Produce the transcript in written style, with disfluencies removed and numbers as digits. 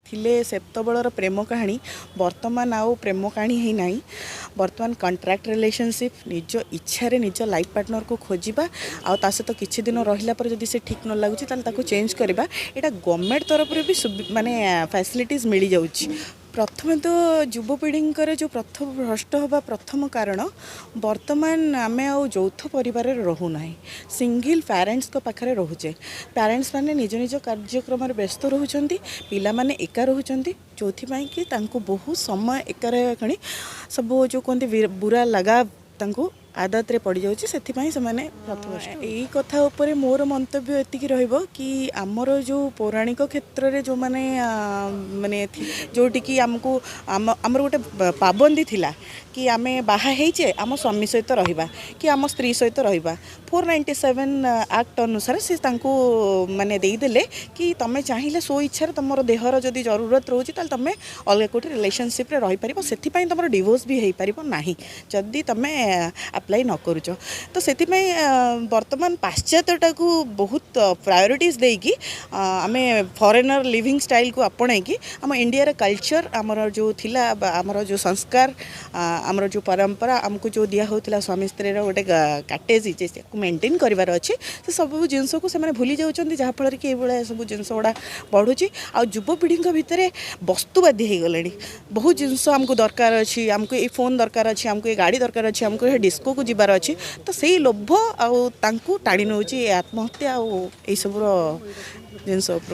ଥିଲେ ସେତେବେଳର ପ୍ରେମ କାହାଣୀ ବର୍ତ୍ତମାନ ଆଉ ପ୍ରେମ କାହାଣୀ ହେଇନାହିଁ। ବର୍ତ୍ତମାନ କଣ୍ଟ୍ରାକ୍ଟ ରିଲେସନସିପ୍, ନିଜ ଇଚ୍ଛାରେ ନିଜ ଲାଇଫ୍ ପାର୍ଟନରକୁ ଖୋଜିବା ଆଉ ତା ସହିତ କିଛି ଦିନ ରହିଲା ପରେ ଯଦି ସେ ଠିକ୍ ନ ଲାଗୁଛି, ତାହେଲେ ତାକୁ ଚେଞ୍ଜ କରିବା। ଏଇଟା ଗଭର୍ଣ୍ଣମେଣ୍ଟ ତରଫରୁ ବି ମାନେ ଫ୍ୟାସିଲିଟିଜ୍ ମିଳିଯାଉଛି। ପ୍ରଥମେ ତ ଯୁବପିଢ଼ିଙ୍କର ଯେଉଁ ପ୍ରଥ ଭ୍ରଷ୍ଟ ହେବା ପ୍ରଥମ କାରଣ, ବର୍ତ୍ତମାନ ଆମେ ଆଉ ଯୌଥ ପରିବାରରେ ରହୁନାହିଁ, ସିଙ୍ଗିଲ୍ ପ୍ୟାରେଣ୍ଟସ୍ଙ୍କ ପାଖରେ ରହୁଛେ। ପ୍ୟାରେଣ୍ଟସ୍ ମାନେ ନିଜ ନିଜ କାର୍ଯ୍ୟକ୍ରମରେ ବ୍ୟସ୍ତ ରହୁଛନ୍ତି, ପିଲାମାନେ ଏକା ରହୁଛନ୍ତି, ଯେଉଁଥିପାଇଁ କି ତାଙ୍କୁ ବହୁତ ସମୟ ଏକା ରହିବା କ୍ଷଣି ସବୁ ଯେଉଁ କୁହନ୍ତି बुरा लगा, ତାଙ୍କୁ ଆଦତରେ ପଡ଼ିଯାଉଛି। ସେଥିପାଇଁ ସେମାନେ ପଥଭ୍ରଷ୍ଟ। ଏଇ କଥା ଉପରେ ମୋର ମନ୍ତବ୍ୟ ଏତିକି ରହିବ କି ଆମର ଯେଉଁ ପୌରାଣିକ କ୍ଷେତ୍ରରେ ଯେଉଁମାନେ ମାନେ ଯେଉଁଠିକି ଆମକୁ ଆମର ଗୋଟେ ପାବନ୍ଦି ଥିଲା କି ଆମେ ବାହା ହେଇଛେ, ଆମ ସ୍ୱାମୀ ସହିତ ରହିବା କି ଆମ ସ୍ତ୍ରୀ ସହିତ ରହିବା। 497 ଆକ୍ଟ ଅନୁସାରେ ସେ ତାଙ୍କୁ ମାନେ ଦେଇଦେଲେ କି ତମେ ଚାହିଁଲେ ସ୍ୱ ଇଚ୍ଛାରେ ତୁମର ଦେହର ଯଦି ଜରୁରତ ରହୁଛି, ତାହେଲେ ତମେ ଅଲଗା କେଉଁଠି ରିଲେସନସିପ୍ରେ ରହିପାରିବ। ସେଥିପାଇଁ ତୁମର ଡିଭୋର୍ସ ବି ହେଇପାରିବ ନାହିଁ ଯଦି ତମେ ଆପ୍ଲାଏ ନ କରୁଛ। ତ ସେଥିପାଇଁ ବର୍ତ୍ତମାନ ପାଶ୍ଚାତ୍ୟଟାକୁ ବହୁତ ପ୍ରାୟୋରିଟିଜ୍ ଦେଇକି ଆମେ ଫରେନର୍ ଲିଭିଂ ଷ୍ଟାଇଲ୍କୁ ଆପଣେଇକି ଆମ ଇଣ୍ଡିଆର କଲଚର୍, ଆମର ଯେଉଁ ଥିଲା ବା ଆମର ଯେଉଁ ସଂସ୍କାର, ଆମର ଯେଉଁ ପରମ୍ପରା ଆମକୁ ଯେଉଁ ଦିଆ ହେଉଥିଲା, ସ୍ୱାମୀ ସ୍ତ୍ରୀର ଗୋଟେ କାଟେଜି ଯେ ତାକୁ ମେଣ୍ଟେନ୍ କରିବାର ଅଛି, ସେ ସବୁ ଜିନିଷକୁ ସେମାନେ ଭୁଲି ଯାଉଛନ୍ତି, ଯାହାଫଳରେ କି ଏଇଭଳିଆ ସବୁ ଜିନିଷ ଗୁଡ଼ା ବଢ଼ୁଛି। ଆଉ ଯୁବପିଢ଼ିଙ୍କ ଭିତରେ ବସ୍ତୁବାଦୀ ହେଇଗଲେଣି। ବହୁତ ଜିନିଷ ଆମକୁ ଦରକାର ଅଛି, ଆମକୁ ଏଇ ଫୋନ୍ ଦରକାର ଅଛି, ଆମକୁ ଏ ଗାଡ଼ି ଦରକାର ଅଛି, ଆମକୁ ଏ ଡିସ୍କୋକୁ ଯିବାର ଅଛି। ତ ସେଇ ଲୋଭ ଆଉ ତାଙ୍କୁ ଟାଣି ନେଉଛି ଏ ଆତ୍ମହତ୍ୟା ଆଉ ଏଇସବୁର ଜିନିଷ ଉପରକୁ।